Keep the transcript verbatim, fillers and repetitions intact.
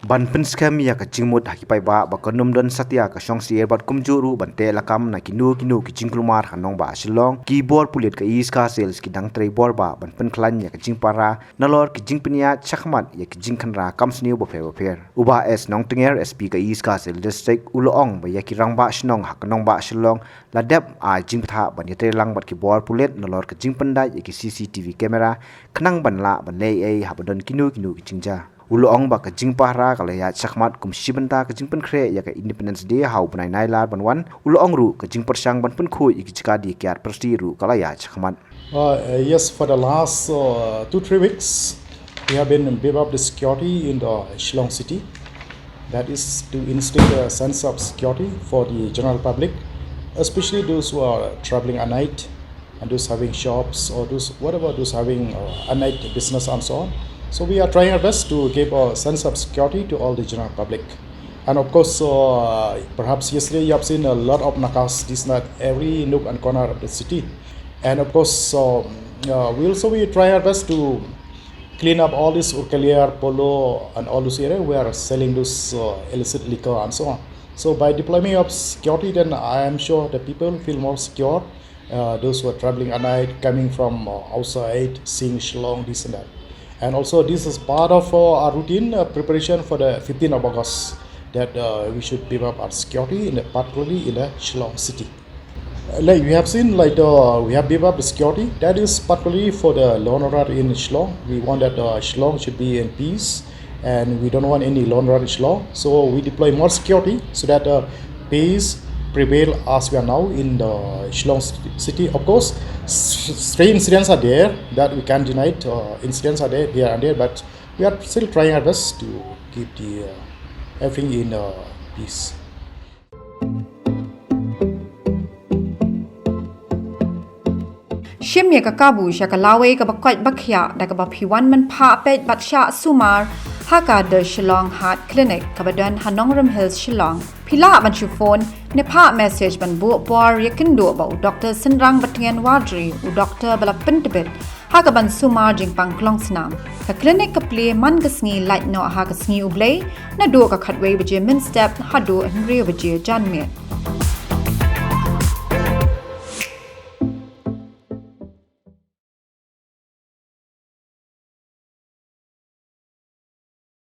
Ban pynskhem ïa ka jingmut ha ki paidbah ba kan ym don satia ka shong syiar bad kumjuh ruh ban teh lakam na kino kino ki jingkulmar ha nongbah Shillong, ki bor pulit ka East Khasi Hills ki dang trei bor bah ban pynkhlaiñ ïa ka jingpara nalor ki jingpynïaid shakhmat ïa ki jingkhynra kam sniew bapher bapher. U Bah S Nongtnger, S P ka East Khasi Hills District, u la ong ba ïa ki rangbah shnong ha ka nongbah Shillong la dep ai jingbthah ban ïatrei lang bad ki bor pulit nalor ka jingpyndait ïa ki C C T V camera khnang ban lah ban leh ei haba don kino kino ki jingjia. U la ong ba ka jingpahara ka la ïaid shakhmat kum shi bynta ka jingpynkhreh ïa ka Independence Day ha u bnai Nailar ban wan. U la ong ruh ka jingpyrshang ban pynkhuid ïa ki jaka die kiad pyrthei ruh ka la ïaid shakhmat. Uh, uh, yes, for the last uh, two, three weeks, we have been beef up the security in the Shillong city. That is to instill a sense of security for the general public, especially those who are traveling at night and those having shops or those whatever those having uh, at night business and so on. So we are trying our best to give a sense of security to all the general public. And of course, uh, perhaps yesterday you have seen a lot of nakas, this and that, every nook and corner of the city. And of course, um, uh, we also we try our best to clean up all this Urkaliar, Polo, and all those areas where are selling those uh, illicit liquor and so on. So by deployment of security, then I am sure the people feel more secure. Uh, those who are traveling at night, coming from uh, outside, seeing Shillong, this and that. And also, this is part of uh, our routine uh, preparation for the fifteenth of August, that uh, we should beef up our security, in the, particularly in the Shillong city. Uh, Like we have seen, like uh, we have beef up the security. That is particularly for the law and order in Shillong. We want that uh, Shillong should be in peace, and we don't want any law and order in Shillong. So we deploy more security so that uh, peace prevail as we are now in the Shillong city. Of course, s- stray incidents are there that we can't deny it. Uh, incidents are there here and there, but we are still trying our best to keep the uh, everything in uh, peace. Shim ïa ka kabu sha ka lawei kaba koit ba khiah da kaba phi wan mynphah peit bad shah sumar ha ka The Shillong Heart Clinic kaba don ha Nongrum Hills, Shillong. Phi lah ban shu phone ne phah message ban buh por ïakynduh bad u Doctor Synrang Batngen Wadri, u doctor ba la pyntbit ha ka ban sumar jingpang klong snam. Ka clinic ka plie man ka sngi lait noh ha ka sngi U Blei naduh ka khatwei baje mynstep haduh hynriew baje janmiet.